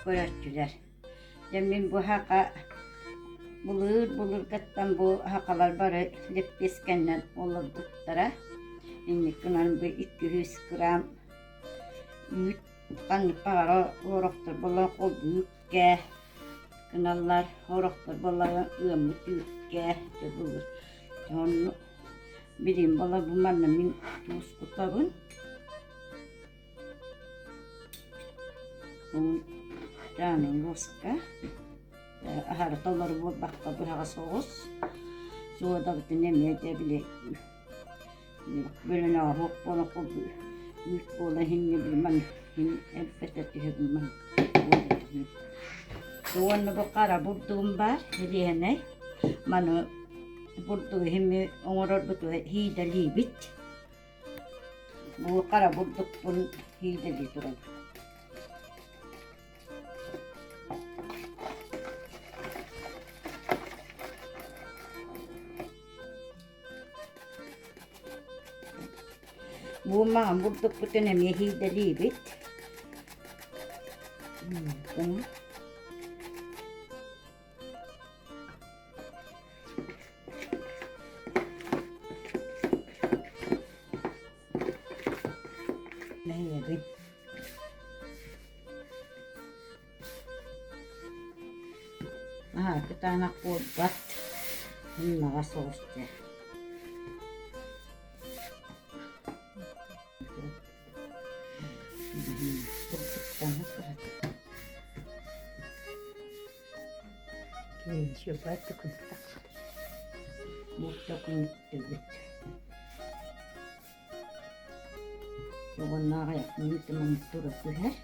Көрөөччүлэр, дьэ мин бу саха былыыр-былыргыттан бу сахалар бары лэппиэскэннэн олорбуттара. Инник гынан бу 200 грамм үүт ханнык баҕарар орохтор буолан холбуйукка гыналлар, орохтор буоллаҕына ыаммыт үүккэ дьэ былыр. Онно билигин буолла бу манна мин туус кутабын. Луоска аһара толору буолбакка быһаҕас соҕус суодабытын эмиэ дьэ били бөлөнөҕө суох буолан үүт буола иһинньэ били маны элбэтэ түһэбин маны уонна бу хара бурдугум баар сэлиэһинэй маны бурдугу иһимми оҥорорбутугар иидэлиибит Бу хара бурдукпун иидэлии турабын. Бу маҥан бурдукпутун эмиэ иидэлиибит. Нэһиэбин. Наһаа кытаанах буолбат, сымнаҕас соҕус дьэ. Уонна аҕыйах мүнүүтэ маннык тура түһэр.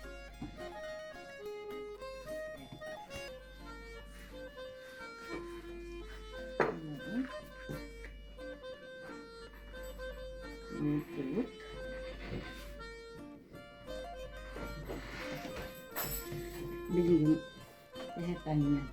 Билигин Эһэ таҥнан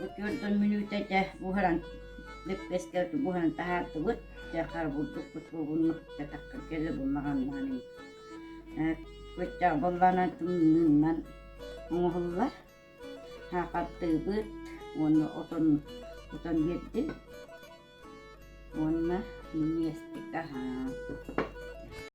Үтүөрдэн мүнүүтэ дьэ буһаран лэппиэскэ буһаран таһаардыбыт. Дьэ хара бурдукпут буолуннук дьэ таххан кэллэ буллаҕаннаан Кыччах буоллаҕына тымныынан оҥоһуллар. Хаахаттыыбыт уонна отон отон биэрдим. Уонна минньигэстик аһаан.